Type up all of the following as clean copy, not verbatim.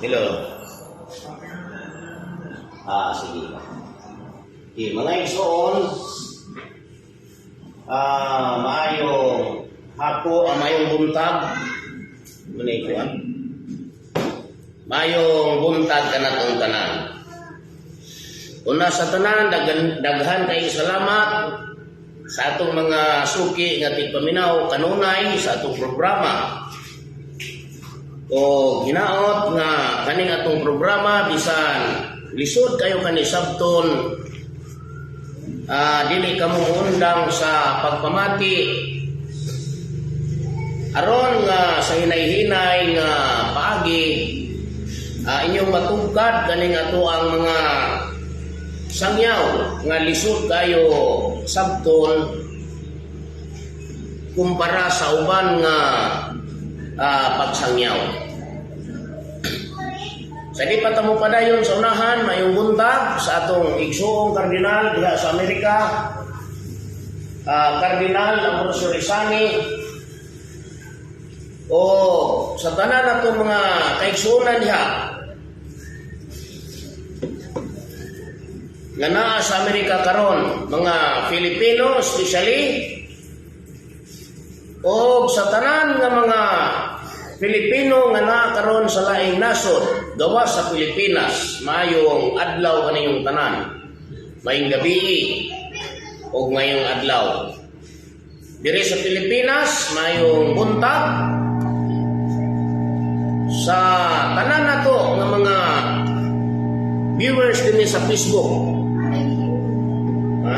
Hello. Ah, sige. Okay, mga igsoon, maayong hapo, maayong buntag. Ano kuan? Maayong buntag kanatong tanan. Una sa tanan, daghan, daghan kay salamat sa atong mga suki nga tigpaminaw kanunay sa atong programa. O hinaot nga kaning atong programa, bisan lisod kayo kani sabton, dili kamo muundang sa pagpamati, aron nga sa hinay-hinay nga paagi, inyong matugkad kaning ato ang mga sangyaw nga lisod kayo sabton kumpara sa uban nga pagsangyaw. Sa di pa ta mopadayon sa unahan, mayong buntag sa atong igsuong kardinal diha sa Amerika, Kardinal Ambrosio Rizani, o sa tanan atong mga kaigsuonan diha nga naa sa Amerika karon, mga Filipino especially, o sa tanan nga mga Pilipino nga naa karon sa laing nasod gawas sa Pilipinas, mayong adlaw kaniyong tanan. Maayong gabi ug mayong adlaw. Diri sa Pilipinas, mayong buntag sa tanan nato nga mga viewers dinhi sa Facebook. Ha?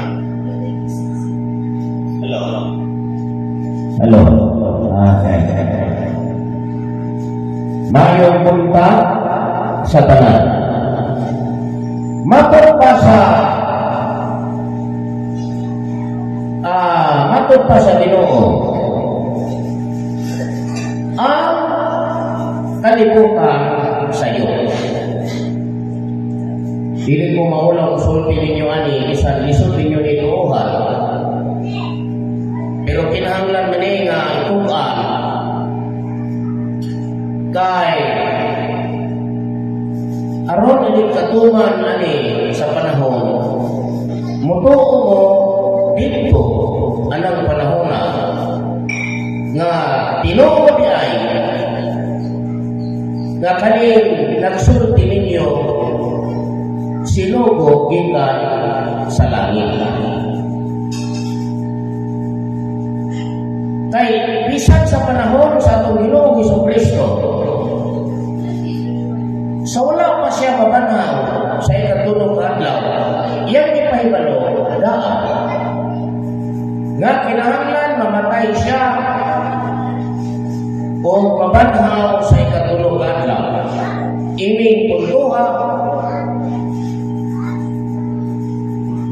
Hello, hello. Hello. Okay. Mayong buntag sa tanan. Matod pa sa Ginoo ang kalibutan sa iyo. Dili ko maulang sulti ninyo ani bisan lisod ninyo ni tuohan. Pero kinahanglan man ni nga ituan kay aron ini katuman ani sa panahon, mutuo mo didto anang panahona nga tinuod ay nga kaning nagsulti ninyo sinugo gikan sa langit. Kay bisan sa panahon sa atong Ginoong Hesus Kristo, sa wala pa siya mabanhaw sa ikatulong ka adlaw, iyang gipahibalo daan nga kinahanglan mamatay siya o mabanhaw sa ikatulong ka adlaw. Ining puntuha,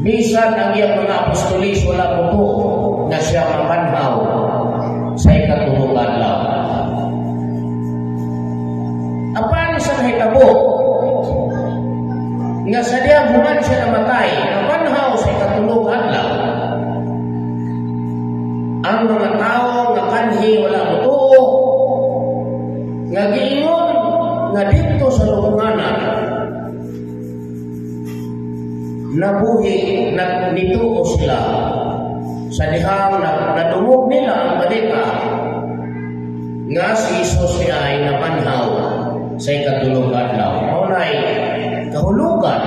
bisan ang iyang mga apostolis wala motuo na siya mabanhaw sa ikatulong ka adlaw. Apan sa nahitabo nga sa diyang human siya namatay, nabanhaw sa ikatulong adlaw, ang mga tao nga kanhi wala motuo nga giingon nga didto sa lubunganan nabuhi, nituo sila sa dihang nadungog nila ang balita nga si Jesus ni ay nabanhaw sa ikatulong adlaw. Mao nay kahulugan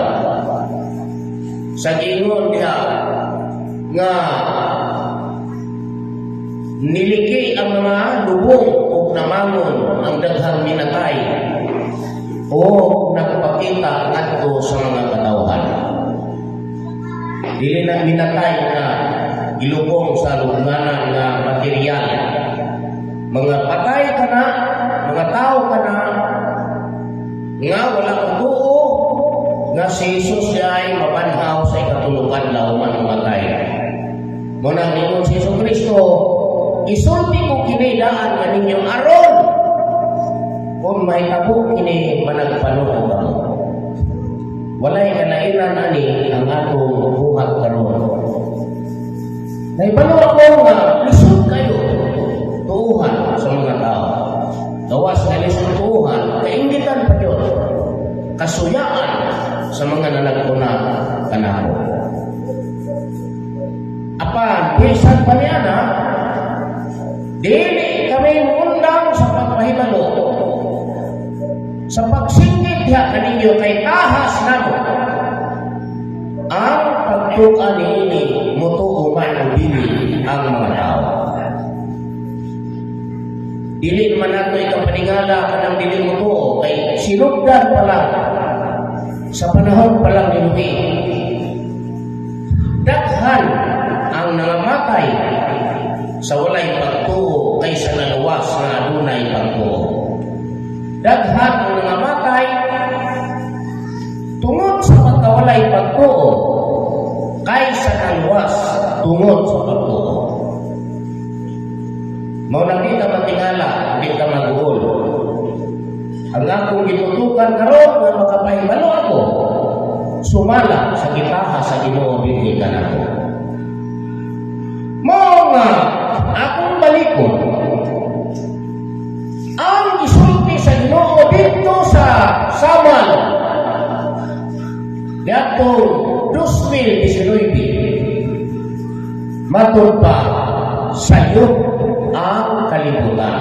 sa giingon diha nga niliki ang mga lubong ug namangon ang daghang minatay o nagpakita ngadto sa mga katawhan. Dili na minatay na gilubong sa lubnganan nga material. Mga patay ka na, mga tao ka na, nga wala tuo nga si Jesus ay mabanhaw sa ikatulong adlaw man mamatay. Mao na ningon si Hesus Kristo, "Isulti ko kini daan kaninyo aron kung mahitabo kini managpanuo kamo." Walay kalainan ani ang atong buhat karon. Nahibalo ako nga lisod kayo tuuhan sa mga tao. Gawas nga lisod tuuhan, kainggitan pa gyud. Sa pagsinggit diha kaninyo kay tahas namo ang pagtuka niini, mutuo man o dili ang mga tao. Dili man nato ikapaningala kanang dili mutuo kay sinugdan pa lang, sa panahon pa lang ni Noe. Daghan ang nangamatay sa walay pagtuo kaysa naluwas nga adunay pagtuo. Daghan ang nangamatay tungod sa pagkawalay pagtuo kaysa naluwas tungod sa pagtuo. Mao nang di ta matingala, di ta maguol. Ang akong gitutukan karon nga makapahibalo ako sumala sa gitaha sa Ginoo dinhi kanako. Mao nga akong balikon ang gisulti sa Ginoo didto sa Samal niadtong 2019, matud pa sayop ang kalibutan.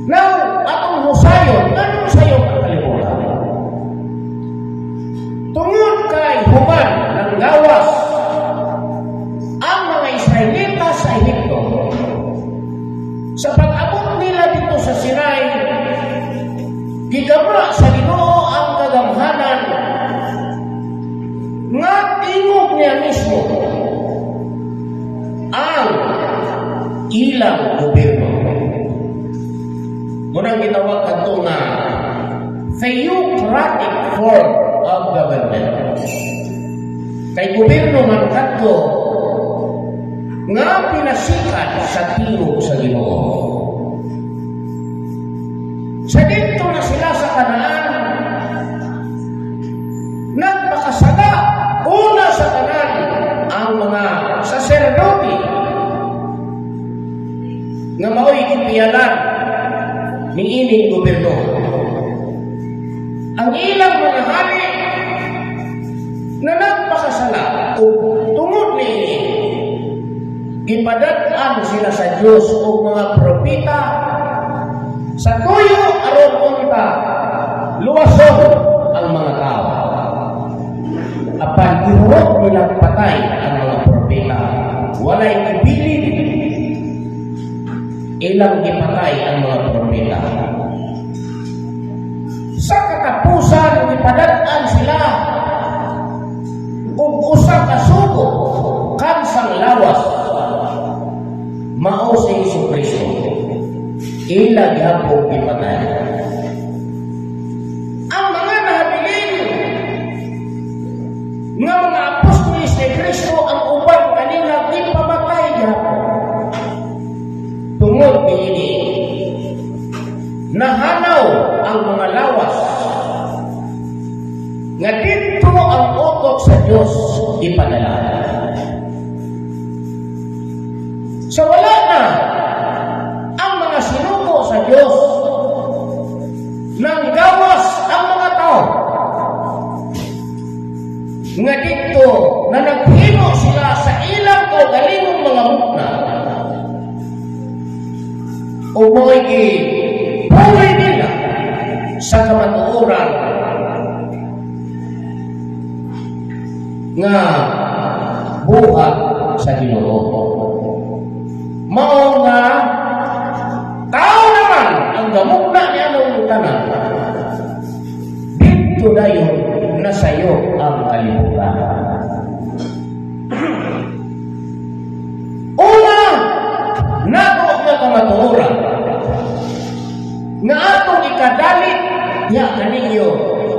Now, atong husayon, anong sayop ang kalibutan? Tungod kay human nanggawas ang mga Israelita sa Ehipto, sa pag-abot nila didto sa Sinai, gigama sa Ginoo ang kagamhanan nga tingog niya mismo ang ilang gobyerno. Mao nang gitawag kadto nga theocratic form of government. Kay gobyerno man kadto nga pinasikan sa tingog sa Ginoo. Sa didto na sila sa Kanaan, nagpakasala una sa tanan ang mga saserdote nga mao'y gipiyalan ni ining gobyerno. Ang ilang mga hari na nagpakasala ug tungod niini gipadad-an sila sa Dios og mga propeta sa tuyo aron unta luwason ang mga tao. Apan gihurot nilang patay ang mga propeta. Walay ibilin, ilang gipatay ang mga propeta. Sa katapusan, gipadad-an sila og usa ka sugo kansang lawas, mao si Hesus Kristo. Ila gihapon gipatay. Ang mga nahabilin nga mga apostoles ni Kristo, ang uban kanila gipamatay gihapon. Tungod niini, nahanaw ang mga lawas nga didto ang utok sa Dios ipadala. So wala na ang mga sinugo sa Dios, nang gawas ang mga tao nga didto na naghimo sila sa ilang kaugalingong mga mukna o mo'y gipuri nila sa kamatuoran nga buhat sa Ginoo. Mao nga tao naman ang gamugna ni anong tanan. Didto dayon nasayop ang kalibutan. Una, nato nga kamatuoran nga atong ikadalit niya kaninyo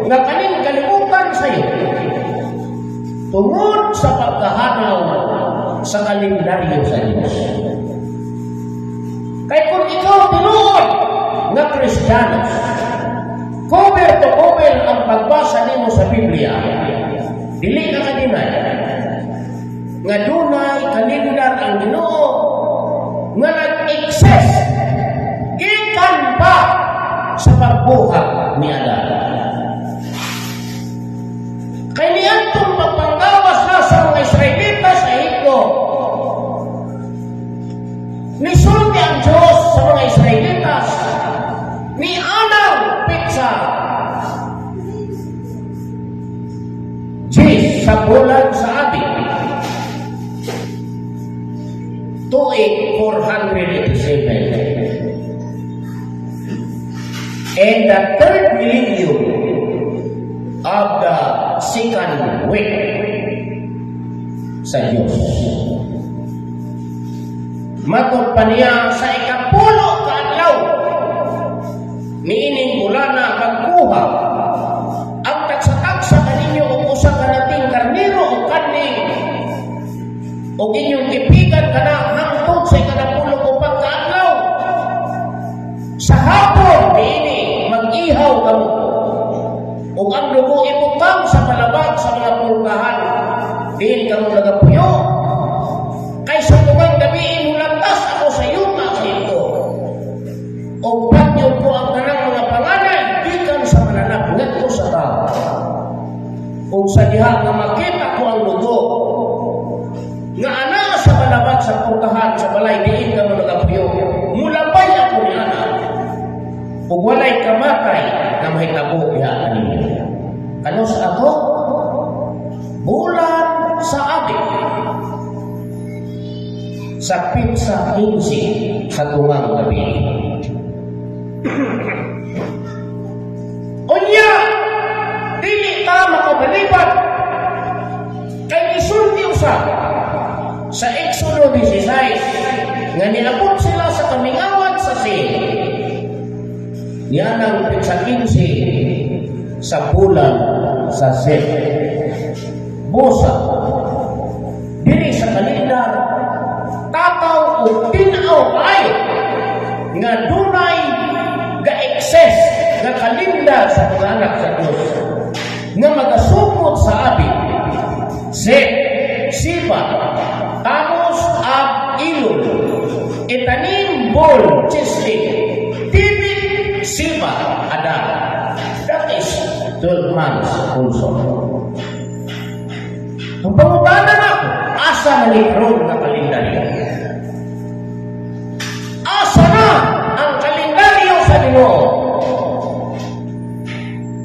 nga kaning kalibutan sayop tungod sa pagkahanaw sa kalendaryo sa Diyos. Kay kung ikaw tinuod nga Kristiyano, cover to cover ang pagbasa nimo sa Biblia, dili ka ka-deny nga dunay kalendar ang Ginoo nga nag-exist gikan pa sa pagbuhat ni Adan. Kay niadtong pagpanggawas na sa mga Israelita sa Ehipto, nisulti ang Diyos sa mga Israelitas, ni anang sa bulan sa Abib. Tuig 487. And the third millennium of the second week sa Diyos. Matod pa niya, sa ikapulo kaadlaw niining bulana, magkuha ang tagsa-tagsa kaninyo og usa ka nating karnero o kanding ug inyong ipigan kana hangtod sa ikanapulo ug upat kaadlaw. Sa hapon niini, mag-ihaw kamo ug ang dugo ibutang sa balabag sa mga pulkahan diin kamo nagapuyo, kay sa tungang gabi mulantas ako sa yuta sa Ehipto ug patyon ko ang tanang mga panganay gikan sa mananap ngadto sa tao. Ug sa diha nga makita ko ang dugo nga ana sa balabag sa pulkahan sa balay diin kamo nagapuyo, mulabay ako ni ana ug walay kamatay na mahitabo diha kaninyo. Kanus ato? Bulan sa Abib, sa petsa 15 sa tungang gabi. Unya, dili ta makabalibat kay isulti usab sa Exodo 16 nga niabot sila sa kamingawan sa Sin nianang petsa 15 sa bulan sa Zif. Busa, diri sa kalendar, tataw o tinaw kaayo nga dunay ga-exist nga kalendar sa mga anak sa Diyos nga magasupot sa Abib, Zif, Sivan, Tammuz, Ab, Elul, Ethanim, Bul, Chislev, Tebeth, Sebat, Adar. That is 12 months also. Ang pangutana nako, asa na ni karon nga kalendaryo? Asa na ang kalendaryo sa Ginoo?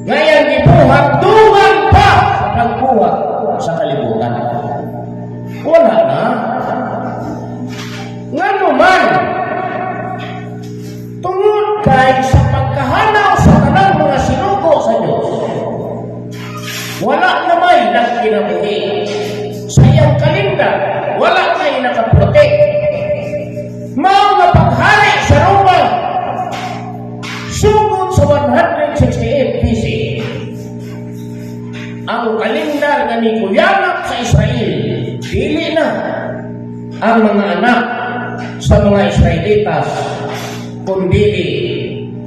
Ngayon gibuhat dungan pa sa pagbuhat sa kalibutan. Wala na. Ngano man, tungod kay sa pagkahanaw sa tanang mga sinugo sa Diyos, wala na may nagkinabuhi sa iyang kalendar, wala may nakaprotect. Mao nga paghari sa Roma, sugod sa 168 BC, ang kalendar nga nikuyanak sa Israel, dili na ang mga anak sa mga Israelitas, kundi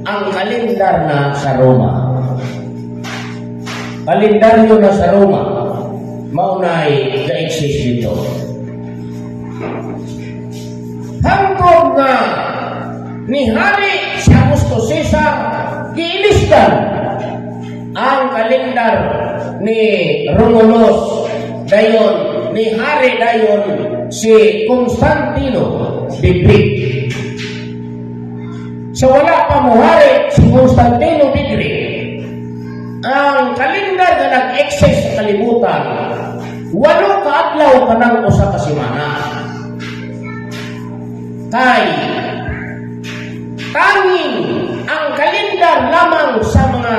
ang kalendar na sa Roma. Kalendaryo na sa Roma, maunay ga-exist dito. Hangtod nga ni hari si Augusto Caesar, giilisdan ang kalendar ni Romulus, dayon ni hari dayon si Constantino the Great. So wala pa muhari si Constantino the Great, ang kalendar nga nag-exist sa kalibutan, 8 ka adlaw kanang usa ka semana. Kay tanging ang kalendar lamang sa mga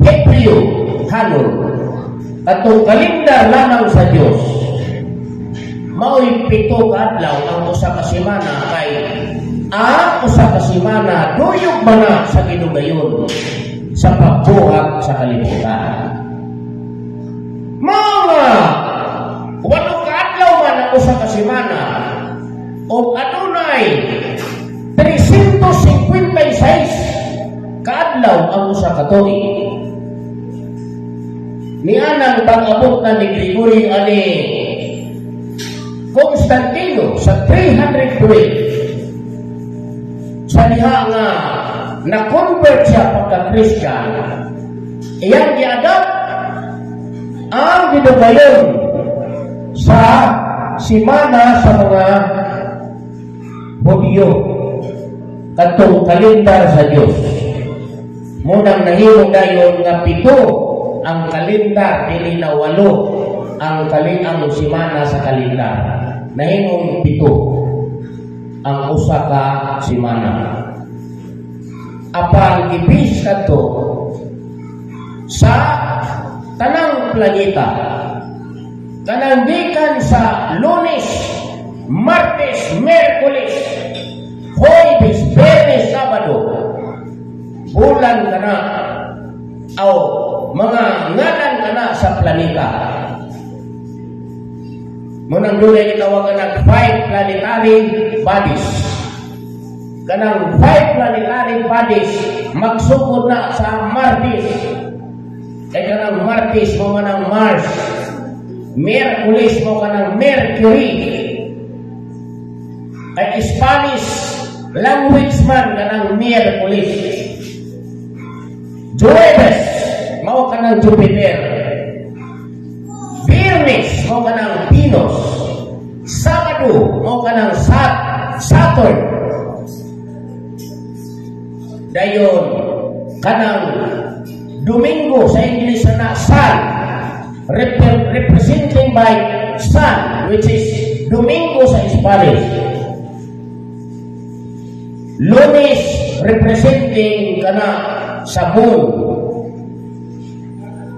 Hebreo, hanon, atong kalendar lamang sa Dios, mao'y 7 ka adlaw ang usa ka semana, kay ang usa ka semana duyog man na sa ginugayon sa pagbuhat sa kalibutan. Mga 8 ka adlaw man ang usa ka semana o adunay 356 kaadlaw ang usa ka tuig. Nianang pag-abot na ni Gregorio ani Constantino sa 312, sa diha nga na-convert siya pagka-Christian, iyang giadapt ang gidugayon sa simana sa mga Hudyo, katong kalendar sa Dios. Munang nahimo dayon nga 7. Ang kalendar dili na walo ang simana sa kalendar. Nahimong 7 ang usa ka simana. Apan gibis kadto sa tanang planeta, kanang gikan sa Lunes, Martes, Miyerkules, Huwebes, Biyernes, Sabado, bulan kana o mga ngalan kana sa planeta. Munang dunay gitawagan ng five planetary bodies. Kanang five planetary bodies magsugod na sa Martes. Kay kanang Martes mao man ang Mars. Miyerkules mao kanang Mercury. Kay Spanish language man kanang Miyerkules. Jueves mao kanang Jupiter. Biyernes mao kanang Venus. Sabado mao kanang Saturn. Dayon kanang Domingo, sa English na Sun, representing by Sun, which is Domingo sa Spanish. Lunes representing kana sa moon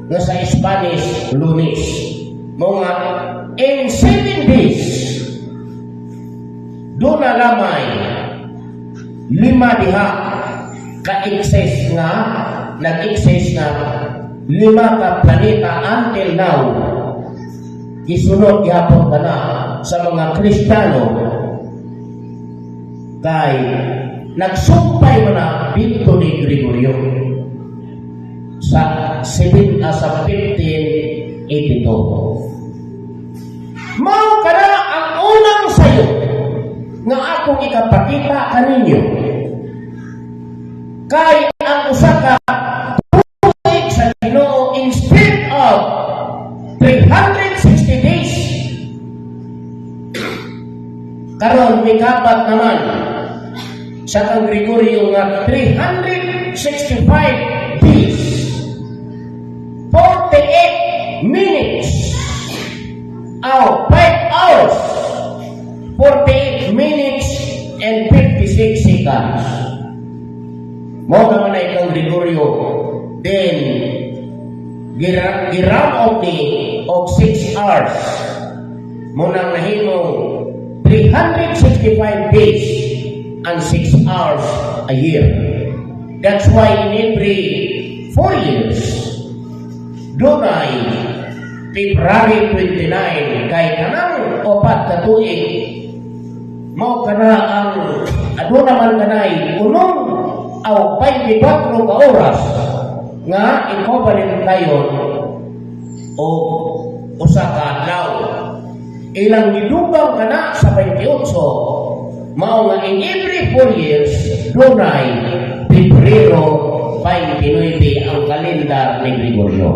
nga sa Spanish Lunes. Mao nga in 7 days duna lamay lima diha ka-exist nga nag-exist na lima ka planeta. Until now gisunod gihapon kana sa mga Kristiyano kay nagsumpay man na dito ni Gregorio sa 7 sa 1582. Mao kana ang unang sayo nga akong ikapakita kaninyo, kay ang usa ka tuig sa Ginoo, instead of 360 days, karon mikapat naman sa kang Gregorio nga 365 days 48 minutes aw 5 hours 48 minutes and 56 seconds. Mao naman na ikang Gregorio, then giround off ni og 6 hours, mao nang nahimong 365 days and 6 hours a year. That's why in every 4 years dunay February 29, kay kanang 4 ka tuig mao kana ang aduna man kanay unong aw 24 ka oras nga equivalent kayon o usa ka adlaw. Ilang gidugang kana sa 28, mao nga in every 4 years dunay Pebrero 29 ang kalendar ni Gregorio.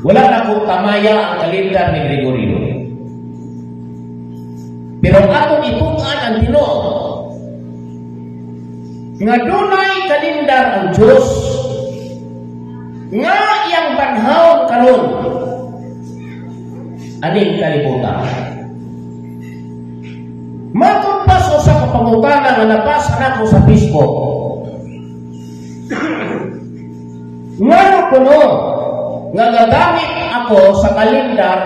Wala na kong tamaya ang kalendar ni Gregorio. Pero atong itukan ang Ginoo nga dunay kalendar ang Diyos nga iyang banhawon karon aning kalibutan. Matod pa sa usa ka pangutana nga nabasa nako sa Facebook. Ngano kuno nga gagamit ako sa kalendar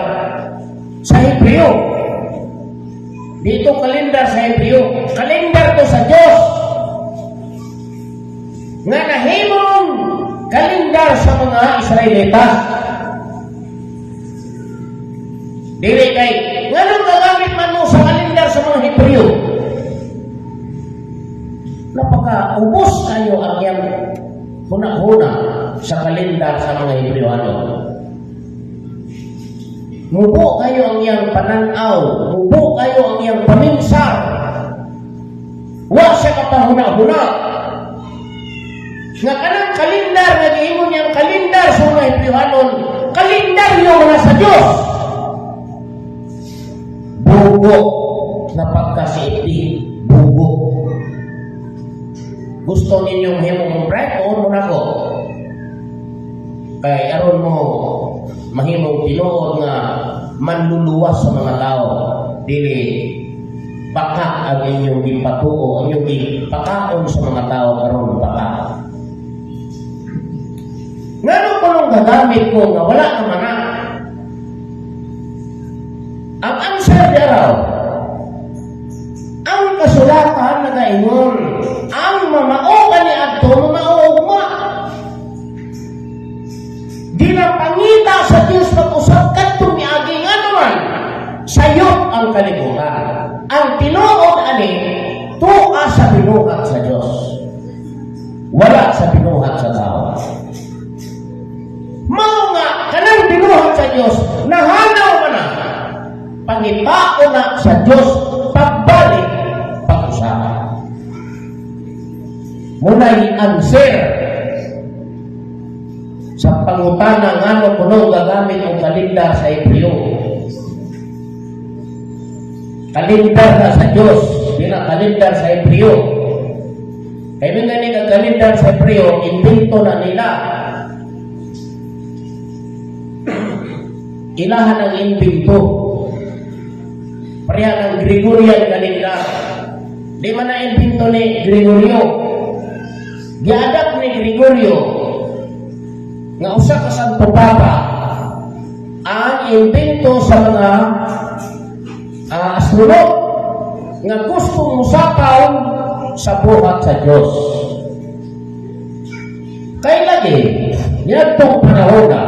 sa Hebreo? Dito kalendar sa Hebreo, kalendar to sa Diyos nga nahimong kalendar sa mga Israelitas. Dili kay nganong gagamit man mo sa kalendar sa mga Hebreo? Napaka ubos kayo ang iyang huna-huna sa kalendar sa mga Hebreoano. Mubo kayo ang iyang pananaw, mubo kayo ang iyang paminsar. Wa siya kapahuna-huna nga kanang kalendar nga gihimo niyang kalendar sa mga Hebreohanon, kalendaryo mga sa Diyos. Bugo na pagkasiiti, bugo. Gusto ninyong himo mong bride, tuon mo nako. Kay aron mo mahimong tinuod nga manluluwas sa mga tao, dili baka ang inyong gipatuo, ang inyong gipakaon sa mga tao karon baka. Ngano kunong gagamit ko nga wala naman na? Ang answer diraw, ang kasulatan nagaingon, ang mamao kaniadto, mamao ugma. Ginapangita sa Diyos pag-usab kadtong miagi, nga naman sayop ang kalibutan. Ang tinuod ani tua sa binuhat sa Diyos. Wala sa binuhat sa tao. Mao nga kanang binuhat sa Diyos, nahanaw man na, pangitao na sa Diyos pagbalik pag-usab. Mao na'y answer sa pangutana ngano kuno gagamit og kalendar sa Hebreo. Kalendar na sa Diyos, di na kalendar sa Hebreo. Kay man gani ang kalendar sa Hebreo, imbento na nila. Ilahan ang imbento. Pareha ng Gregorian calendar. Di man na imbento ni Gregorio. Giadapt ni Gregorio nga usa ka Santo Papa ang imbento sa mga astronaut nga gustong musapaw sa buhat sa Diyos. Kay lagi, niadtong panahon na,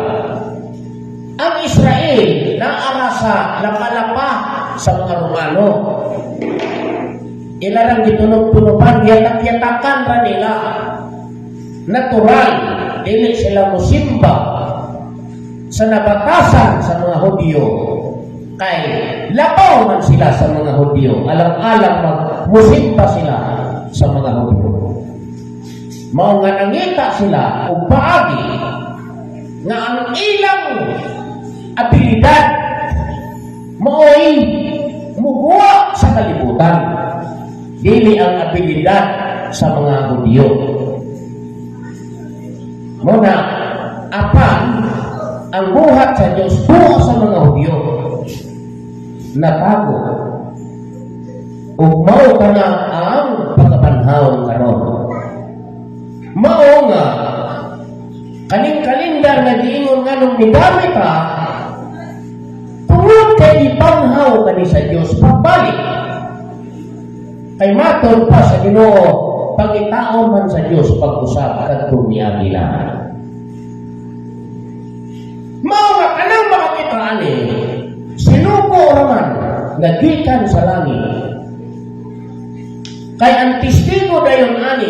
ang Israel naara sa lapalapa sa mga Romano. Ilarang gitunog-tunupan, yatak-yatakan ra nila. Natural, dili sila musimba sa nabatasan sa mga Hudyo. Kay labaw man sila sa mga Hudyo. Alang-alang mag musimba sila sa mga Hudyo. Mao nga nangita sila og paagi nga ang ilang abilidad mao'y muguwa sa kalibutan. Dili ang abilidad sa mga Hudyo. Mao na, apan ang buhat sa Diyos tuo sa mga Hudyo natago ug mao kana ang pagkapanhaw karon. Mao nga kaning kalendar nga giingon nga nung migamit ka tungod kay ipanhaw kani sa Dios pagbalik, kay matod pa sa Ginoo, pangitaon man sa Dios pag-usab kadtong niagi na. Mao nga kanang makakita ani sinugo raman nga gikan sa langit, kay ang testigo dayon ani,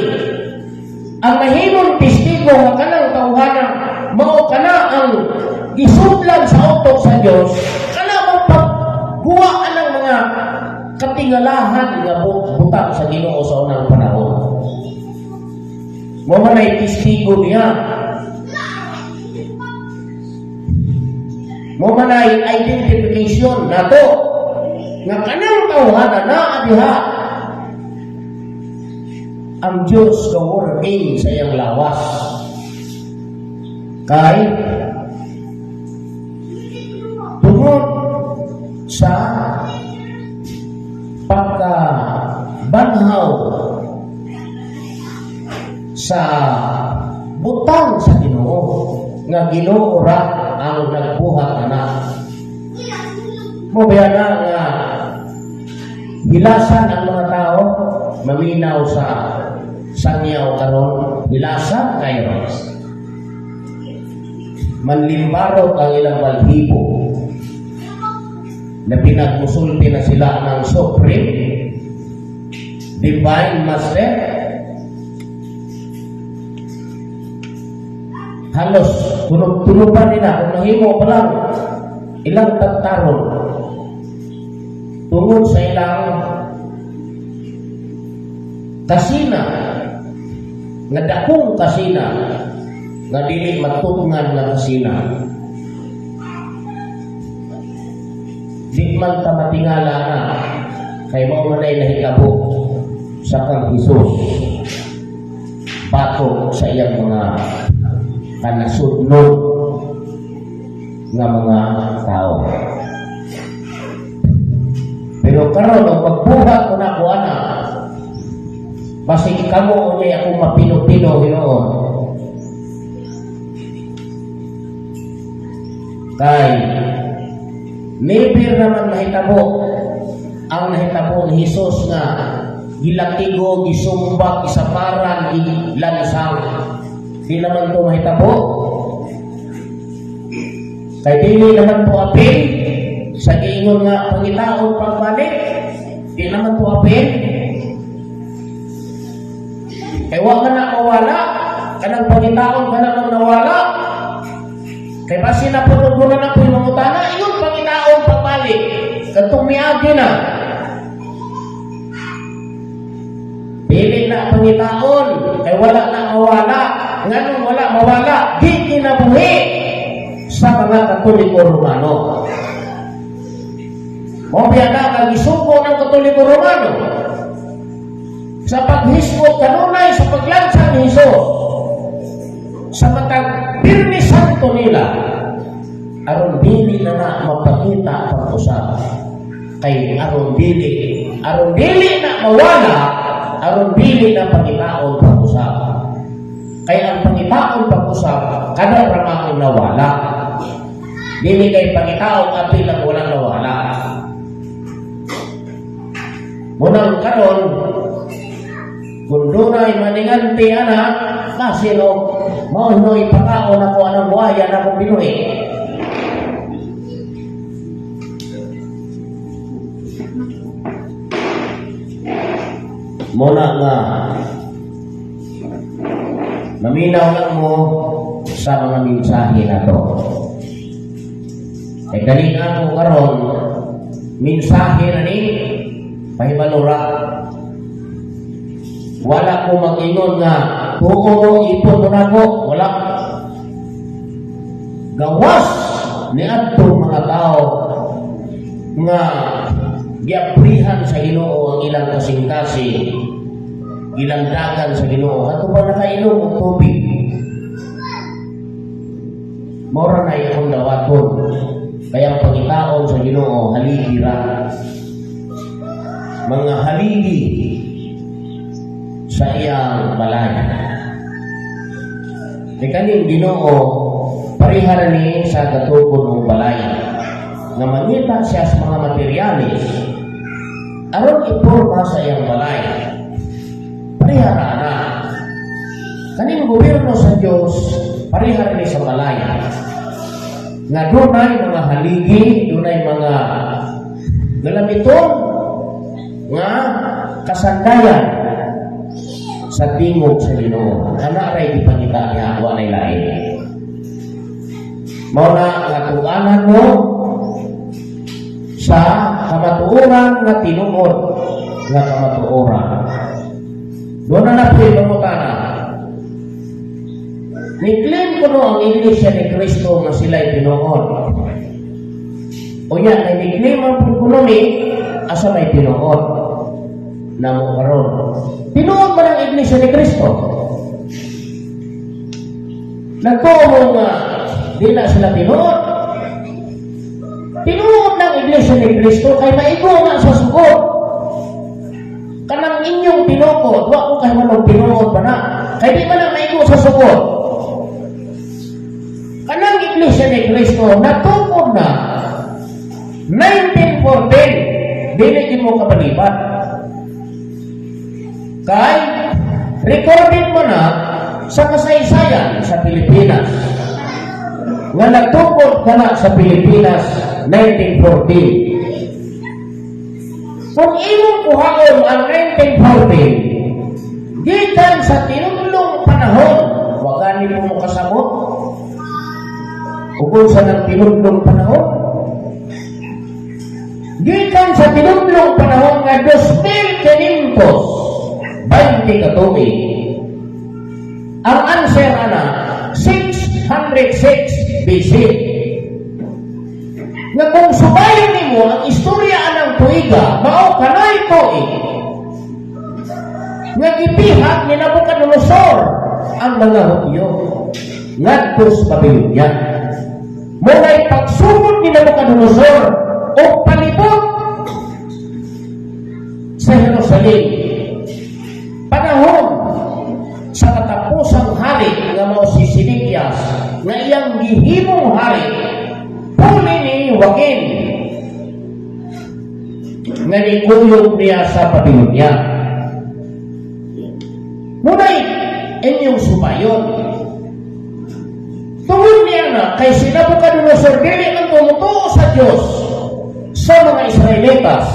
ang nahimong testigo nga kanang tawhana mao kana ang gisudlan sa utok sa Dios, kana mong pagguwa anang mga katingalahan nga butang sa Ginoo sa unang panahon. Mao man ay testigo niya. Mao man ay identification nato nga kanang tawhana naa diha ang Diyos ka working sa iyang lawas. Kay tungod sa pagkabanhaw sa butang sa Ginoo nga Ginoo ra ang nagbuhat ana. Mao ba na nga hilasan ang mga tao maminaw sa sangyaw karon, hilasan kayo, manlimbarot ang ilang balhibo na pinagmusulti na sila ng Supreme Divine Master. Halos tunog-tunuban nila kung mahimo pa lang ilang tagtaron tungod sa ilang kasina nga dakong kasina nga dili matungan nga kasina. Di man ta matingala na kay mao man ay nahitabo sa kang Hesus. Batok sa iyang mga kanasudnon nga mga tao. Pero karon ang pagbuhat ko na ko ana, basig kamo unyay akong mapino-pino hinuon. Kay never naman mahitabo ang nahitabo ni Jesus nga gilatigo, gisumbak, gisaparan, gilansang. Di naman to mahitabo. Kay dili naman po apil sa giingon nga pangitaon pagbalik. Di naman po apil. Kay wa man na mawala, kanang pangitaon ka na nawala. Kay basin na po na na po yung mangutana, ingon pangitaon pagbalik. Katong miagi na. Dili na pangitaon, kay wala na mawala. Nganong wala mawala, di kinabuhi sa mga Katoliko Romano. Mao biya na nga gisuko ng Katoliko Romano sa paghisgot kanunay sa paglansang ni Jesus sa matag Biyernes Santo nila, aron dili na na mapakita pag-usap, kay aron dili na mawala, aron dili na pangitaon pag-usap, kay ang pangitaon pag-usap kada ramaon nawala. Dili kay pangitaon apil ang walang nawala. Munang karon, kung dunay maninganti ana, basin og mao hinoy pakaon ako anang buhayan akong binuhi. Muna nga maminaw lang mo sa mga mensahe na to. Kay dali na ako karon, mensahe na ni pahibalora. Wala ko mag-ingon nga tuo mo, ipon mo nako, wala. Gawas ni adtong mga tao nga giaprihan sa Ginoo ang ilang kasing-kasing, gilandagan sa Ginoo ato pa nakainom og tubig. Mora na akong dawaton, kaya ang pangitaon sa Ginoo haligi ra, mga haligi sa iyang balay. Kay kaning Ginoo pareha ni sa gatukod og balay nga mangita siya sa mga materyales aron iporma sa iyang balay. Pareha ra na. Kaning gobyerno sa Dios pareha ni sa balay nga dunay mga haligi, dunay mga galamiton nga kasandayan sa tingog sa Ginoo. Ana ray gipangita niya, wa nay lain. Mao na nga tuanan mo sa kamatuoran nga tinuod nga kamatuoran. Doon na na po'y pangutana. Ni-claim ko no ang Iglesia ni Cristo nga sila'y tinuod. Unya, kay ni-claim ang kuno ni, asa may tinuod? Namo karon. Tinuod man ang Iglesia ni Cristo? Nagtuo mo nga di na sila tinuod. Tinuod ng Iglesia ni Cristo kay maigo nga sa sugod. Kanang inyong tinukod, wa ko kay manong tinuod pa na. Kay di man ang maigo sa sugod. Kanang Iglesia ni Cristo natukod na 1914, dili gid mo kabalibat. Kay recorded mo na sa kasaysayan sa Pilipinas nga nagtukod ka na sa Pilipinas 1914. Kung imong kuhaon ang 1914, gikan sa tinudlong panahon, wa gani mo mo kasabot ukol sa ng tinudlong panahon. Gikan sa tinudlong panahon nga 2,520 ka tuig. Ang answer ana 606 BC. Nga kung subayon nimo ang istorya anang tuiga, mao kanoy tuig nga gibihag ni Nabucodonosor. ang mga Hudyo ngadto sa Babylonia. Muna'y pagsugod ni Nabucodonosor o palibot sa Jerusalem, panahon sa katapusang hari nga mao si Zedekias, nga iyang gihimong hari puli ni Joaquin nga nikuyog niya sa Babylonia. Muna'y inyong subayon. Tungod niya na kay si Nabucodonosor dili ang tumutuo sa Diyos sa mga Israelitas.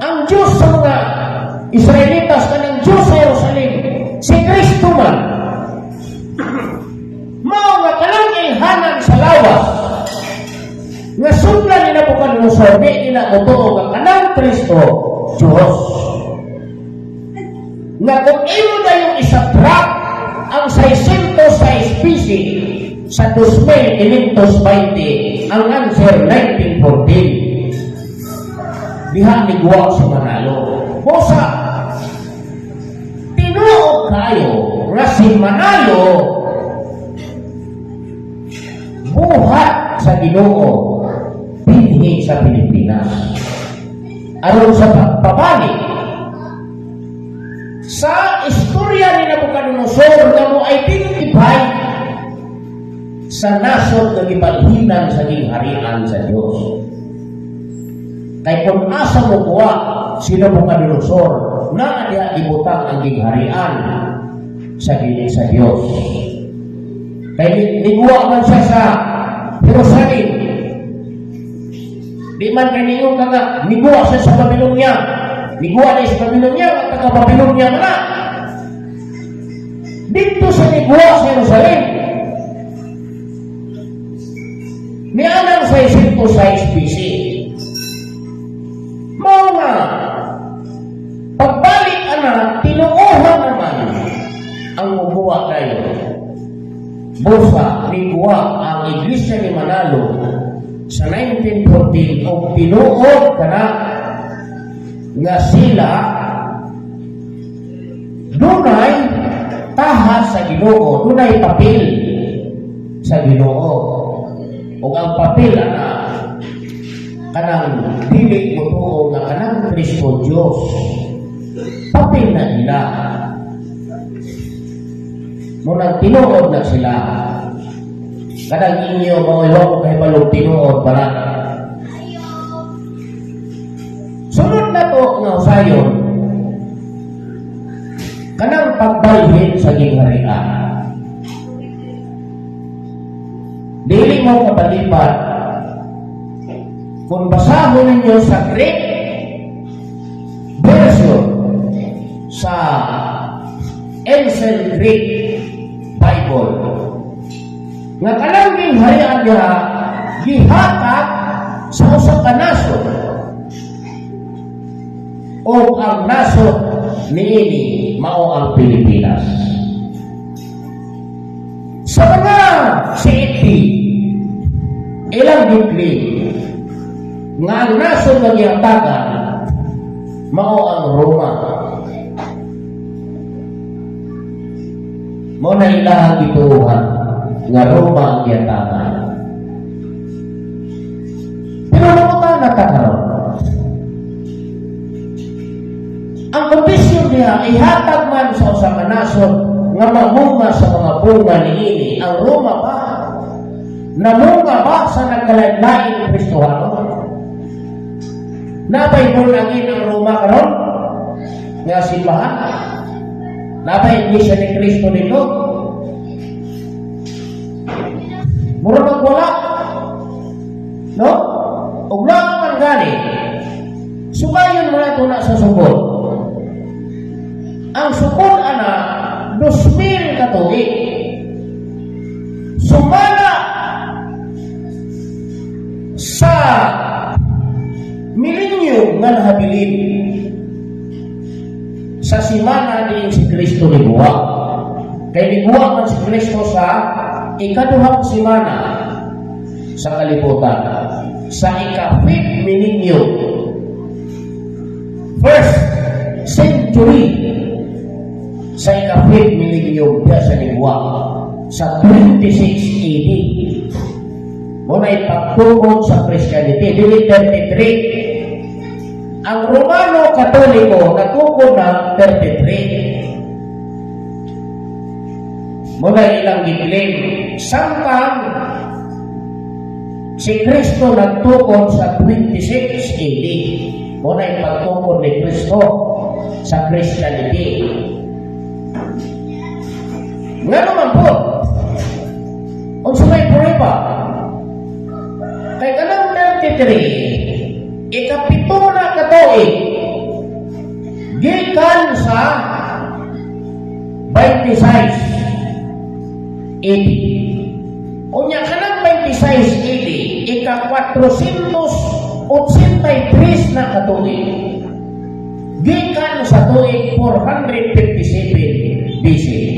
Ang Diyos sa mga Israelitas, kanang Diyos sa Jerusalem, si Kristo man. Mao nga kanang ilhanan sa lawas nga sudlan ni Nabucodonosor, di nila motuo nga kanang Kristo Diyos. Nga kung imo na yung isa-track ang 606 BC sa 2520, ang answer 1914. Diha ni guwa sa Manalo. Busa, tinuod kayo nga si Manalo buhat sa Ginoo dinhi sa Pilipinas aron sa pagpabalik sa istorya ni Nabucodonosor nga mo identify sa nasod nga gibalhinan sa gingharian sa Dios. Kay kung asa mo kuha si Nabucodonosor, naa diha ibutang ang gingharian sa Dios. Kay niguwa man siya sa Jerusalem. Di man kay ningon ka nga niguwa siya sa Babylonia. Niguwa na sa Babylonia, at taga Babylonia man na. Dito sa niguwa sa Jerusalem. Nianang 606 BC. Mao nga, pagbalik ana, tinuohan naman ang mubuwa kayo. Busa, niguwa ang Iglesia ni Manalo sa 1914 og tinuod kana nga sila dunay taha sa Ginoo, dunay papel sa Ginoo. Ug ang papel ana, kanang dili motuo nga kanang Kristo Dios. Papel na nila. Munang tinuod na sila. Kanang inyo mga iwa ko kahibalog tinuod para. Sunod na to nga usayon, kanang pagbalhin sa gingharian. Dili mo kapalipat kung basahon ninyo sa Greek version, sa Ancient Greek Bible, nga kanang gingharian niya gihatag sa usa ka nasod, o ang nasod niini mao ang Pilipinas. Sa mga CFP, ilang gi-claim nga ang nasod nga gihatagan mao ang Roma. Mao na ilahang gituohan nga Roma ang gihatagan. Pero mangutana ta karon. Ang kondisyon niya, ihatag man sa usa ka nasod nga mamunga sa mga bunga niini. Ang Roma ba? Namunga ba sa nagkalain-laing Kristohano? Nabay bulangin ang Roma karon? Nga simbahan? Nabay Iglesia ni Cristo dito? Mura wala. No? Ug man gani. Sugayon mo na ito na sa sukod. Ang sukod ana, 2,000 ka tuig. Sumala sa milenyo nga nahabilin sa simana ni si Kristo niguwa. Kay niguwa man si Kristo sa ikaduhang simana sa kalibutan, sa ika-fifth millennium, first century. Sa ika-5th millennium diya sa niguwa sa 26 AD. Mao na ipagtukod sa Christianity, dili 33. Ang Romano Katoliko natukod na 33. Mao na ilang gi-claim. Samtang si Kristo nagtukod sa 26 AD. Mao na ipagtukod ni Kristo sa Christianity. Nga naman po, unsa may prueba? Kay kanang 33, 7 na katuig, gikan sa 26 AD. Unya kanang 26 AD, ika 483 na katuig. Gikan sa tuig 457 BC.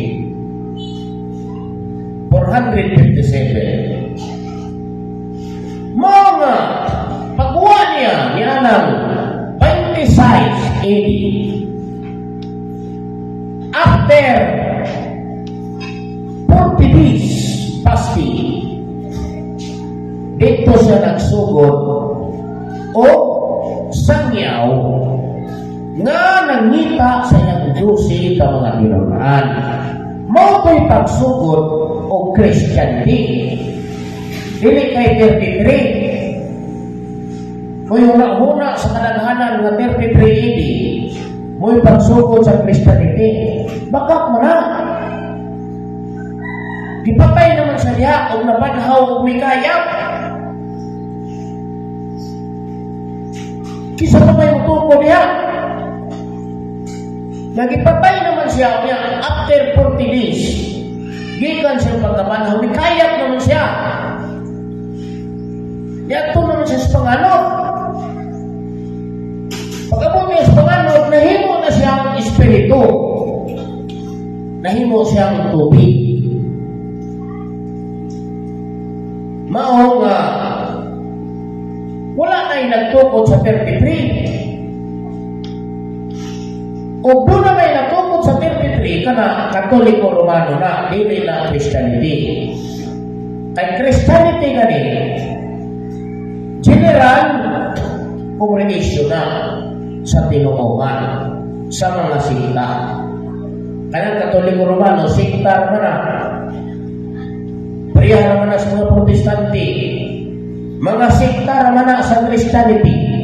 457. Mao nga, pagkuha niya, niya ng 26 AD. After 40 days fasting, dito siya nagsugod o sangyaw nga nangita sa iyang 12 ka mga tinunan. Mao to'y pagsugod o Christianity. Dili kay 33. Kung huna-huna sa kadaghanan nga 33 AD, mo'y pagsugod sa Christianity. Bakak mo na. Gipatay naman sa diha og nabanhaw og mikayap. Kinsa pa may mutuko diha? Nagipatay naman siya niya after 40 days. Gikan siya pagkabanhaw, mikayap naman siya. Niadto naman siya sa panganod. Pag-abot niya sa panganod, nahimo na siyang espiritu. Nahimo siyang tubig. Mao nga wala na'y nagtukod sa 33. O doon na may natukod sa 33, kana Katoliko Romano na, dili na Christianity. Kay Christianity gani, general congregation na sa tinuohan, sa mga sikta. Kanang Katoliko Romano, sikta man na. Pareha naman na sa mga Protestante. Mga sikta naman na sa Christianity.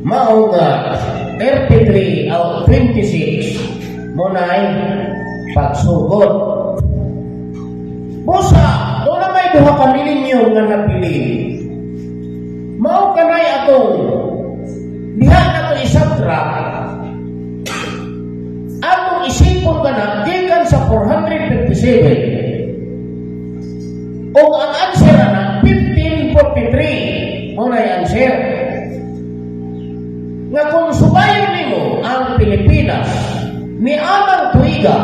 Mao nga 33 out 26 mao na'y pagsugod. Busa, doon na may duha ka millennium nga napili. Mao kanay atong diha na to i-subtract, atong isipon ka na gikan sa 457 o ang answer na 1543 mao na answer nga kung subayon nimo ang Pilipinas ni amang tuiga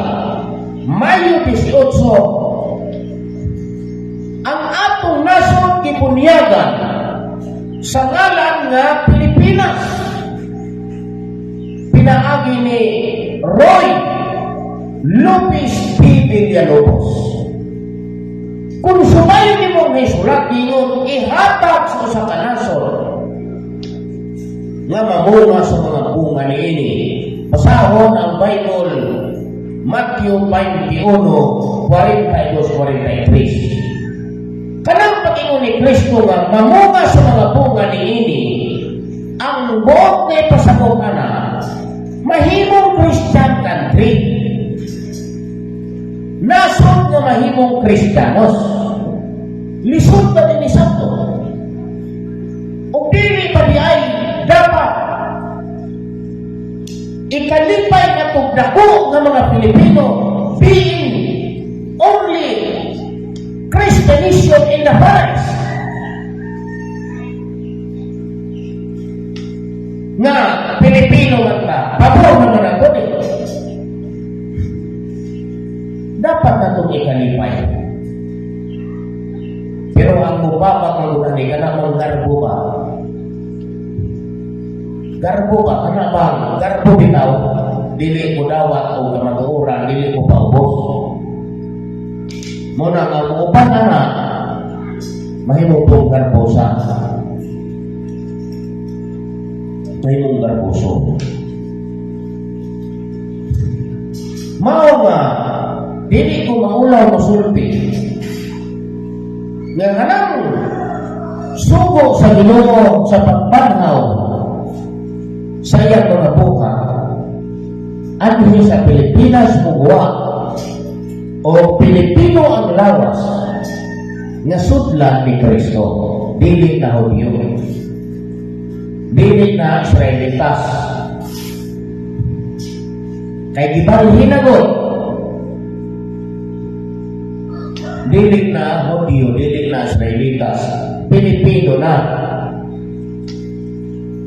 Mayo 18, ang atong nasod gibunyagan sa ngalan nga Pilipinas pinaagi ni Roy Lopez P. Villalobos. Kung subayon nimo ang hisulat ingon ihatag sa usa ka nasod nga mamunga sa mga bunga niini. Basahon ang Bible, Matthew 21, 42, 43. Kanang pag-ingon ni Kristo nga mamunga sa mga bunga niini, ang buot nga ipasabot ana, mahimong Christian country. Nasod nga mahimong Kristiyanos. Lisod ba din ni Santo? O dili pa di ay dapat ikalipay katong dako nga mga Pilipino being only Christian nation in the first nga Pilipino man ta, pabor naman ako eh. Dapat natong ikalipay. Pero ang mubabag ang ni kana mong garbo ba? Garbo ba? Kana ba? Garbo bitaw? Dili ko dawat og kamatuoran, dili ko paubos. Mao na nga muuban ana, mahimo pong garbosa. Mahimong garboso. Mao nga dili ko maulaw mosulti nga kanang sugo sa Ginoo sa pagbanhaw sa iyang mga buhat anhi sa Pilipinas muguwa o Pilipino ang lawas nga sudlan ni Kristo, dili na Hudyo, dili na Israelitas, kay gibalhin na gud. Dili na Hudyo, dili na Israelitas, Pilipino na.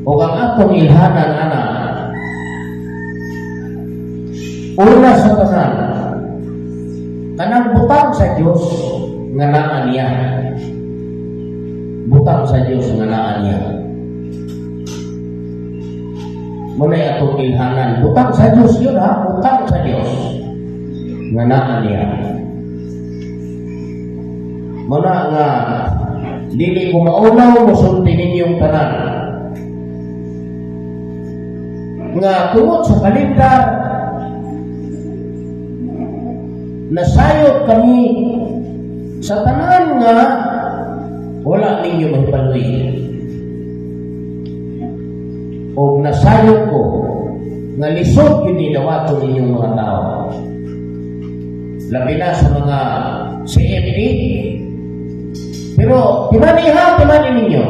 O ang atong ilhanan ana, una sa tanan, kanang butang sa Dios nga naa niya. Butang sa Dios nga naa niya. Muna'y atong ilhanan. Butang sa Dios yun ha, butang sa Dios nga naa niya. Muna nga dili ko maulaw mosulti ninyong tanan nga tungod sa kalendar nasayod kami sa tanan nga wala ninyo mahibaloy. O nasayod ko nga lisod yun ni dawaton ninyong mga tao. Labi na sa mga CFD. Pero timani ha, timani ninyo.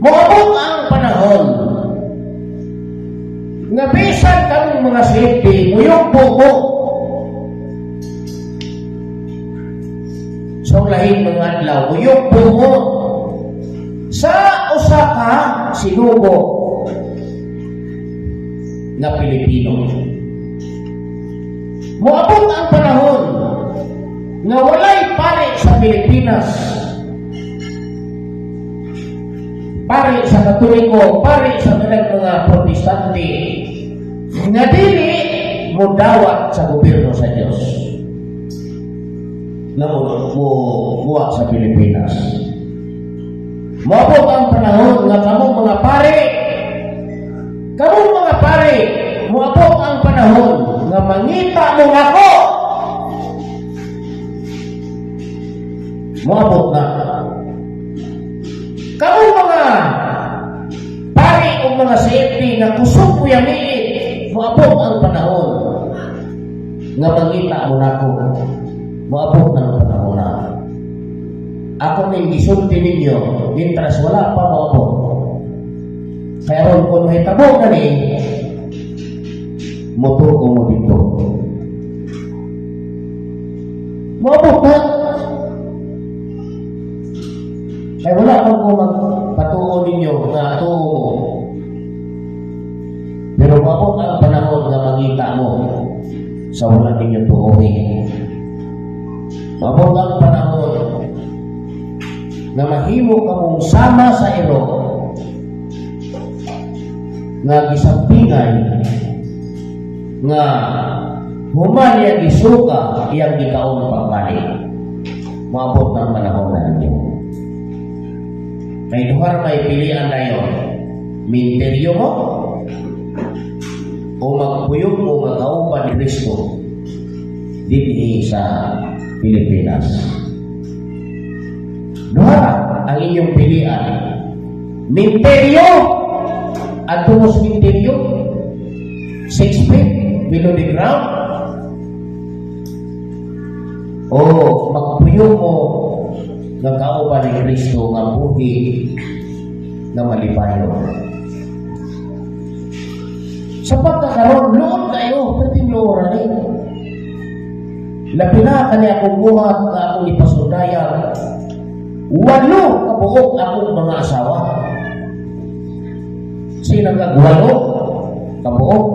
Moabot ang panahon nga bisan kamong mga CFD, muyugbo mo sa lahing mga adlaw, muyugbo mo sa usa ka sinugo nga Pilipino. Moabot ang panahon nga walay pare sa Pilipinas, pare sa Katoliko, pare sa tanang mga Protestante nga dili modawat sa gobyerno sa Dios na mo muwa sa Pilipinas. Moabot ang panahon nga kamong mga pare, moabot ang panahon nga mangita mo nako. Moabot na. Kamong mga pare o mga safety na kusog ko yamiit, moabot ang panahon nga mangita mo nako. Moabot na ang panahon na. Ako ning gisulti ninyo, mintras wala pa moabot. Kaya ron kung mahitabo na ni, motuo mo dito. Moabot na. Kaya wala kang ko magpatuo ninyo nga tuo mo. Pero moabot ang panahon nga mangita mo sa wala ninyo tuohin. Moabot ang panahon na mahimo kamong sama sa iro nga gisampingay nga human niya gisuka iyang gikaon pagbalik. Moabot ang panahon na ninyo. Kay duha may pilian na yon. Minteryo mo o magpuyog mo nga kauban ni Kristo dinhi sa Pilipinas. Duha ang inyong pilian. Minteryo at mo sa minteryo, 6 feet below the ground, o magpuyog mo nga kauban ni Kristo nga buhi nga malipayon. Sa pagkakaroon, luod kayo, pwedeng luoran eh. Labi na kani akong buhat nga akong ipasundayag. 8 kabuok akong mga asawa. Sino kag 8 kabuok?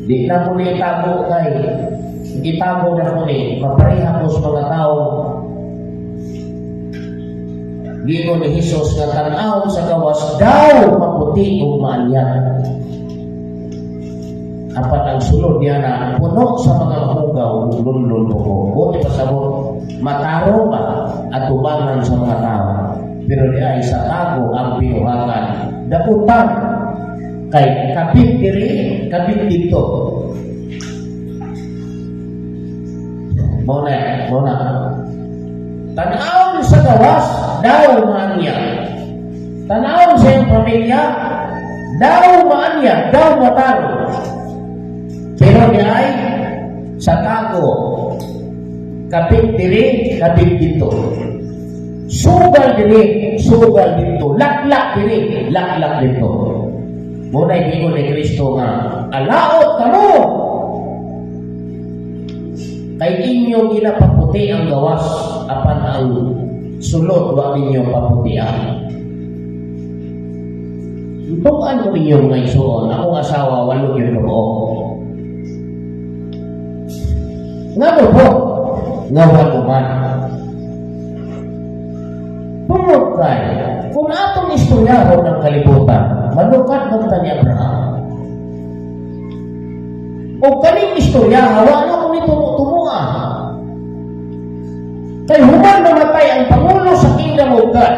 Di na ko ni itago kay itago na ko ni mapareha ko sa mga tao. Giingon ni Jesus nga tan-awon sa gawas daw maputi ug maanyat. Apan ang sulod niya na puno sa mga hugaw ug lunlun buho. Buti pasabot, matarong ba at tubangan sa mga tao. Pero di ay sa tago ang binuhatan. Daputan kay kapit diri, kapit dito. Mao na, mao na. Tan-awon sa gawas, daw maanya. Tan-awon sa iyong pamilya, daw maanya, daw matarong. Pero di ay sa tago, kapit diri, kapit dito. Sugal diri, sugal dito. Laklak diri, laklak dito. Mao na giingon ni Kristo nga, "Alaot kamo! Kay inyong ginapaputi ang gawas, apan ang sulod wa ninyo paputian." Tukan ko ninyo, mga igsuon, akong asawa 8 yun kabuok. Nga mo po, nga 8 man. Tungod kay, kung atong istoryahon ng kalibutan, manukat man ta ni Abraham. O kaning istorya, hawa na ko ni tumo-tumoa. Kay human mamatay ang pangulo sa Kingdom of God,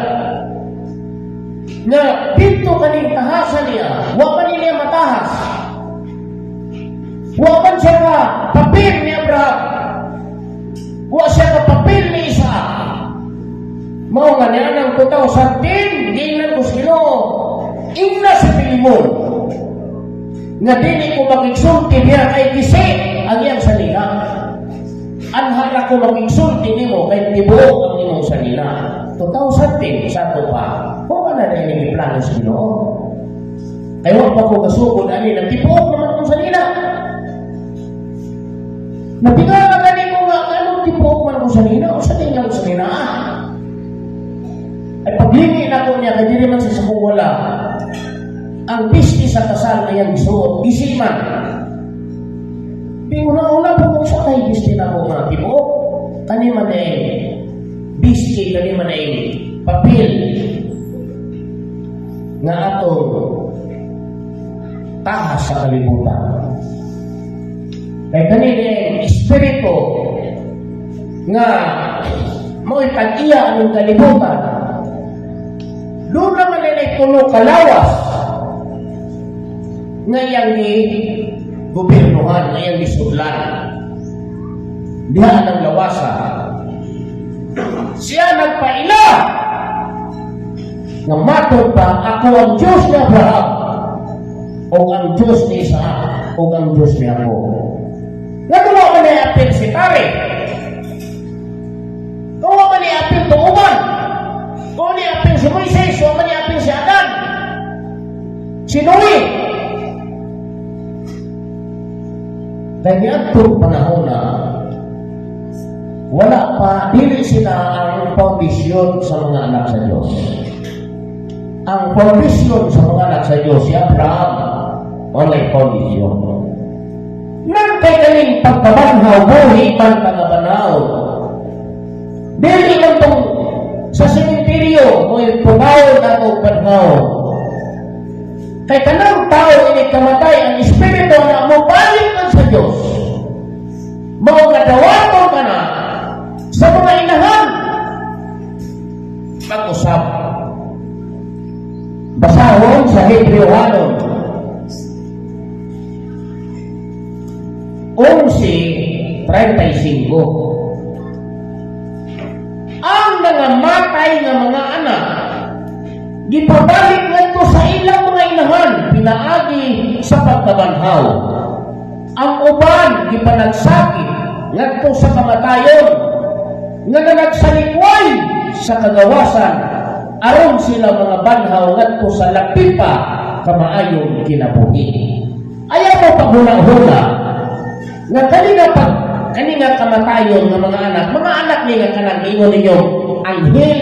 nga dito kaning tahasan niya, wa man niya matahas. Wa man siya ka papel ni Abraham. Wa siya ka papel ni Isaac. Mao nga niya ng 2010, giingnan ko sa Ginoo, ingna sa Filemon, nga dili ko makigsulti niya kay gisi ang iyang sanina. Anha ko makigsulti nimo kay tibuok ang imong sanina. 2010, sa ato pa. Kung na na ini plano sa Ginoo. Kay wa pa ko gasugod ani, nagtibuok naman kong sanina. Nabiga ka gani ko nga anong tibuok man kong sanina o sa tingnan sanina ah. Ay paglingi na ko niya kay dili man sa kung wala. Ang bisti sa kasal na iyang gisuot, gisi man. Di una-una po kung sa kay bisti na ko nga tibuok. Kani man eh, bisti, kani man eh, papel nga atong tahas sa kalibutan. Kay kani eh, espiritu nga mo'y tag-iya ang kalibutan. Doon naman nila tulo kalawas nga iyang ni gobernuhan, nga iyang gisudlan. Diha ng lawasa. Siya nagpaila nga matod pa ako ang Diyos ni Abraham o ang Diyos ni Isaac o ang Diyos ni Jacob. Nga wa man ni apil si Tare. Kung wa man ni apil tuuban. Kung ni apil si Moises, wa man ni apil si Adan. Si Noe. Kaya niadtong panahon na wala pa, dili sila ang foundation sa mga anak sa Diyos. Ang foundation sa mga anak sa Diyos, si Abraham, walay foundation. Nang kay kaning pagkabanhaw, buhi man ka nga banhaw. Dili man tong sa sementeryo, mo'y pumawon na banhaw. Kay kanang tao ini kamatay, ang espiritu na mobalik man sa Diyos. Mao nga dawaton ka na sa mga inahan. Mag-usap. Basahon sa Hebreohanon 11:35. Ang nangamatay nga mga anak gipabalik ngadto sa ilang mga inahan pinaagi sa pagkabanhaw. Ang uban gipanagsakit ngadto sa kamatayon nga nanagsalikway sa kagawasan aron sila mga banhaw ngadto sa lapipa kamaayong kinabuhi. Ayaw mo paghuna-huna nga kani nga pag kani nga kamatayon nga mga anak ni nga kanang ingon ninyo anghel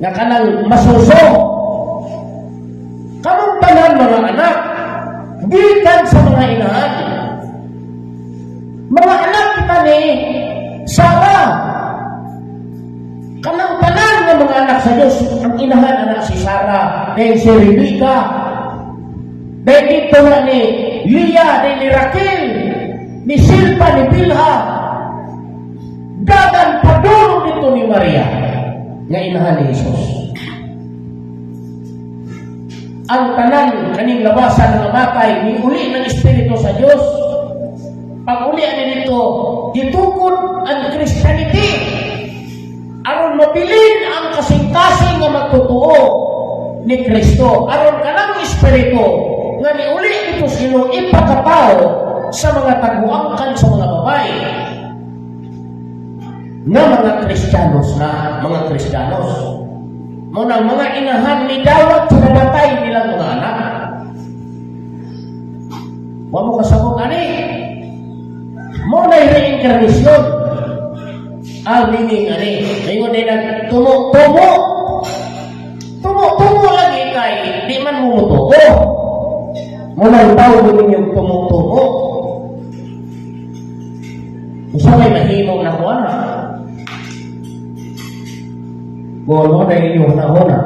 nga kanang masuso. Kamong tanan mga anak gikan sa mga inahan. Mga anak kita ni Sarah. Kanang tanan nga mga anak sa Diyos Ang inahan ana si Sarah, then si Rebecca, then dito na ni Leah, then ni Raquel, ni Silpa, ni Bilha. Dagan padulong dito ni Maria, nga inahan ni Jesus. Ang tanan kaning lawasan nga matay ni uli ng Espiritu sa Dios. Pag uli ani dito, gitukod ang Christianity aron mabilin ang kasing-kasing nga magtotoo ni Kristo, aron kanang Espiritu nga niuli dito sa Ginoo ipakatao sa mga taguangkan sa mga babae nga mga Kristiyanos na mga Kristiyanos mo nang mga inahan ni dawat sa namatay nilang mga anak. Wa mo kasabot ani mo na reincarnation ang meaning ani. Ngayon din nag tumo tumo tumo tumo lagi kay di man mo mutuo mo nang tawag ninyong tumo tumo. Usa may mahimo na ko ana. Kung ano na inyong hunahuna.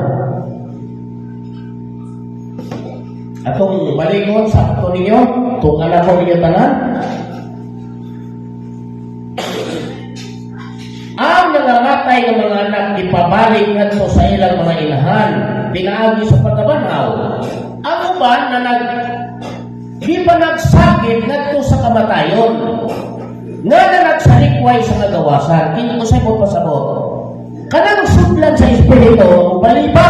Atong balikon sa ato ninyo, itong anak ko ninyo tanan. Ang nangamatay ng mga anak ipabalik ngadto sa ilang mga inahan, pinaagi sa pagkabanhaw. Ang uban na nag di pa nagsakit ngadto sa kamatayon, nga na nagsalikway sa kagawasan, kini ko sa mo pasabot. Kanang sudlan sa Espiritu, baliba.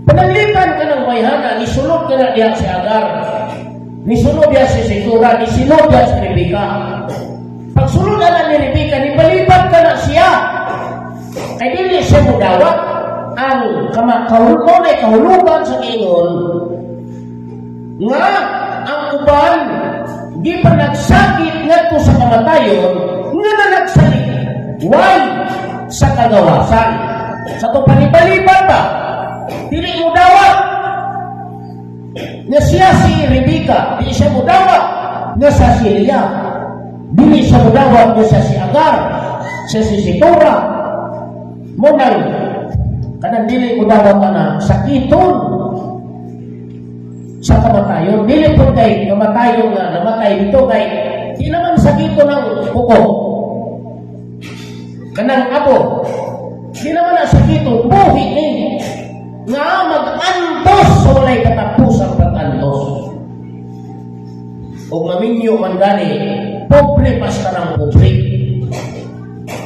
Pananglitan ka ng bayhana, nisulod ka na diha si Agar, nisulod diha si Situra, nisulod diha si Rebecca. Pagsulod na ni Rebecca, nibalibat ka na siya. Kay dili siya mudawat ang kama kahulog na kahulugan sa ingon nga ang uban di pa nagsakit ngadto sa kamatayon nga na nagsalik why sa kagawasan sa to panibaliban ba dili mo dawat nga siya si Rebecca, dili siya mo dawat nga sa si Leah, dili siya mo dawat nga siya si Agar, siya si Situra. Mo nang kanang dili mo dawat ana sakiton sa kamatayon. Dili po kay kamatayon nga namatay dito, kay di naman sakiton ng kuko. Kanang abo di naman na sakiton, buhi ni nga mag-antos sa walay katapusang pag-antos. O maminyo man gani, pobre pa sa tanang pobre.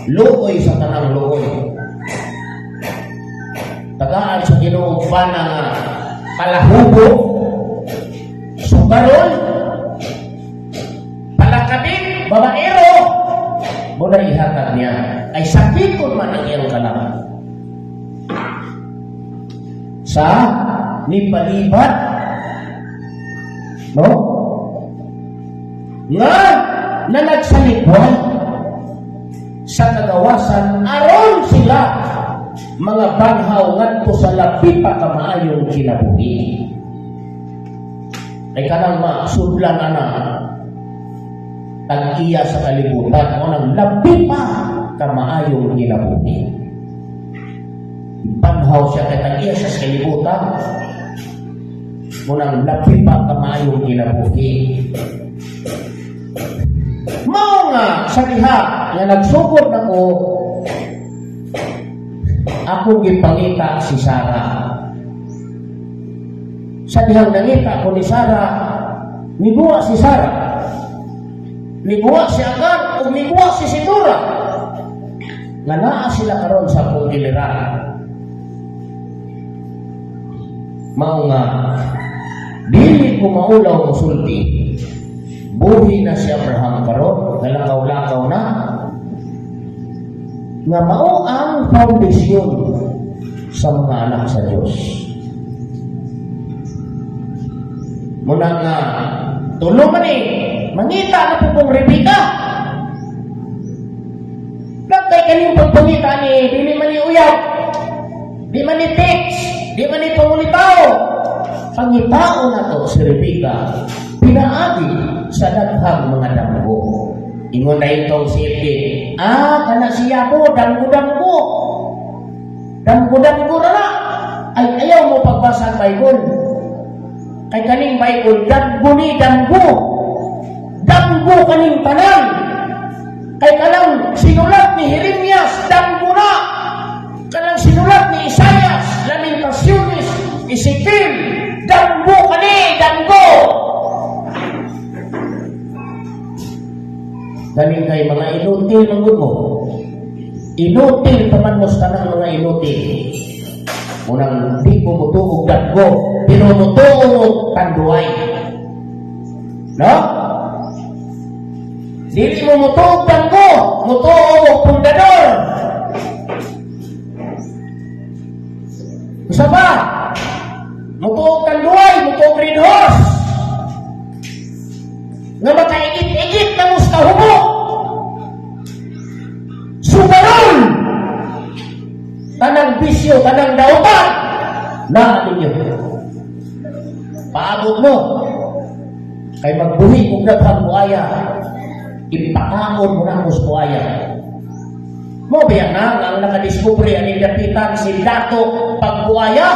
Luoy sa tanang luoy. Tagaan sa Ginoo bana nga palahubo, sugarol, palakabit, babaero, muna ihatag niya ay sakiton man ang iyang kalam sa nipalibat, no, nga na nagsalikwan sa kagawasan aron sila mga banhaw ngadto sa labi pa ka maayong kinabuhi. Ay kanang masudlan ana tag-iya sa kalibutan mo nang labi pa ka maayong kinabuhi. Banhaw siya kay tag-iya sa kalibutan mo nang labi pa ka maayong kinabuhi. Mao nga sa diha nga nagsugod nako, ako gipangita si Sarah. Sa dihang nangita ko ni Sarah, niguwa si Sarah. Niguwa si Agar ug niguwa si Situra. Nga naa sila karon sa akong giliran. Mao nga dili ko maulaw mosulti. Buhi na si Abraham karon, nalakaw-lakaw na. Nga mao ang foundation sa mga anak sa Dios. Muna nga tulo man eh, mangita na po kong Rebecca. Nagkay kaning pagpangita ni, dili man ni uyab, di man ni text, di man ni pangulitaw. Pangitao na to si Rebecca, pinaagi sa daghang mga damgo. Ingon na itong si FD, kana siya po, damgo-damgo. Damgo-damgo na na. Ay, ayaw mo pagbasa ang Bible. Kay kaning Bible, damgo ni damgo. Damgo kaning tanan. Kay kanang sinulat ni Jeremias, damgo na. Kanang sinulat ni Isaias, Lamentaciones, Ezekiel, damgo kani, damgo. Galing kay mga inutil man mo. Inutil pa man mo sa tanang mga inutil. Unang di ko mutuog damgo, pero mutuo mo Tanduay. No? Dili mo mutuog damgo, mutuo mo Pundador. Usa pa? Mutuog Tanduay, mutuog Red Horse. Nga makaigit-igit na mo sa hubo. Sugarol! Tanang bisyo, tanang dautan, na ninyo. Paabot mo. Kay magbuhi kung daghang buaya, ipakaon mo na mo sa buaya. Mo biya na ang nakadiskubre ani dapitan si Dato Pagbuaya.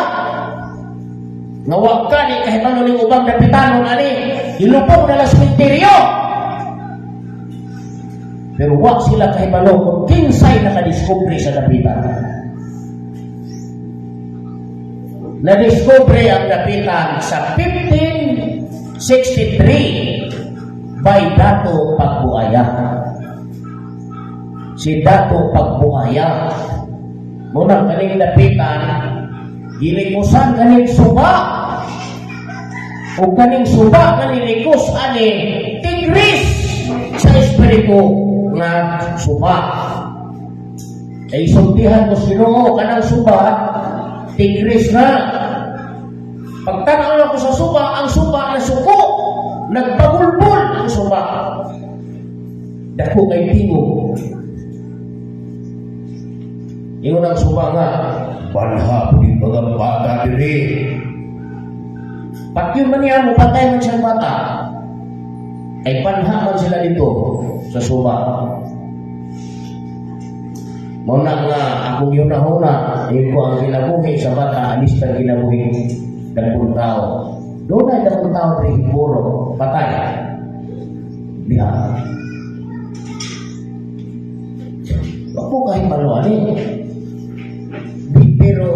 Nga wa ka ni kahibalo ning ubang dapitanon ani, hilupong na lang sementeryo. Pero wa sila kahibalo kung kinsay nakadiskubre sa dapitan. Nadiskubre ang dapitan sa 1563 by Dato Pagbuaya. Si Dato Pagbuaya. Munang kaning dapitan, gilikusan kaning suba. O kaning suba nga nilikos ani tigris sa espiritu nga suba. Ay sultihan ko Ginoo, kanang suba tigris na. Pagtanaw ako sa suba, ang suba na suko, nagpagulbol ang suba. Dako kay tingog. Ingon ang suba nga, "Balha pud mga bata diri." Patyon man niya mo, patay man siyang bata. Ay panha man sila dito sa suba. Mao na nga akong yunahuna, ko ang kinabuhi sa bata, alis ang kinabuhi dagkong tao. Doon ay dagkong tao diri puro, patay. Diha. Wa ko kahit ani. Pero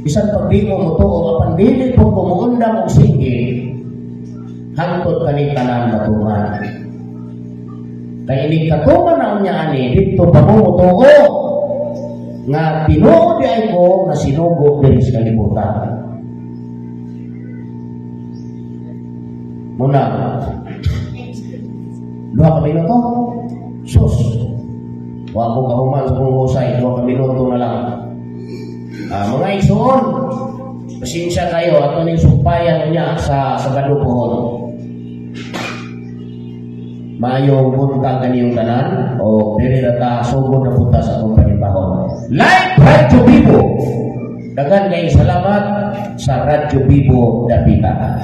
bisan pag di mo mutuo, apan dili po ko muundang og singgit hangtod kani tanan matuman. Kay inig katuman na unya ani didto pa mo mutuo nga tinuod di ay ko nga sinugo diri sa kalibutan. Muna, 2 ka minuto? Sus, wa ko kahuman sa kong husay, 2 ka minuto na lang. Mga igsoon, pasensya kayo, ato ning sumpayan niya sa Sabado pohon. Maayong buntag kaniyong tanan o diri na ta sugod na punta sa atong panimbahon. Live Radyo Bibo. Daghan kay salamat sa Radyo Bibo Dapita.